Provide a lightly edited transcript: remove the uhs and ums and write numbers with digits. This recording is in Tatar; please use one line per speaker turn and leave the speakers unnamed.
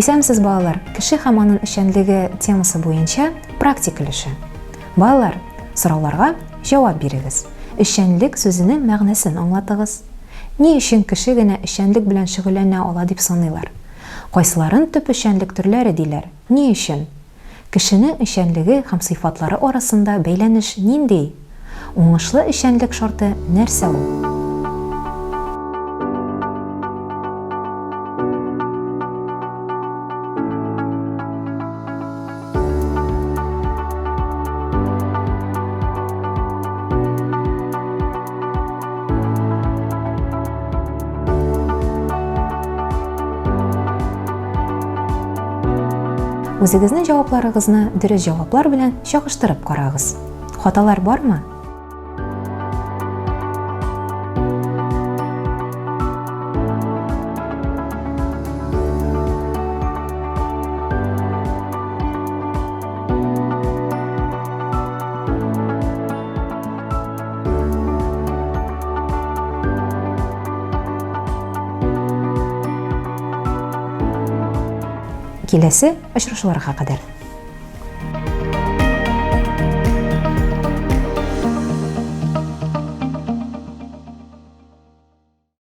Исәнмесез, балалар! Кеше һәм аның эшчәнлеге темасы буенча практик өлеше. Балалар, сорауларга җавап бирегез. Эшчәнлек сүзенең мәгънәсен аңлатыгыз. Ни өчен кеше генә эшчәнлек белән шөгыльләнә ала дип саныйлар? Кайсыларын төп эшчәнлек төрләре диләр? Ни өчен? Кешенең эшчәнлеге һәм сыйфатлары арасында бәйләнеш нинди? Уңышлы эшчәнлек шарты нәрсә ул? Үзегезнең җавапларыгызны дөрес җаваплар белән чагыштырып карагыз. Хаталар бармы? Киләсе очрашуларга кадәр!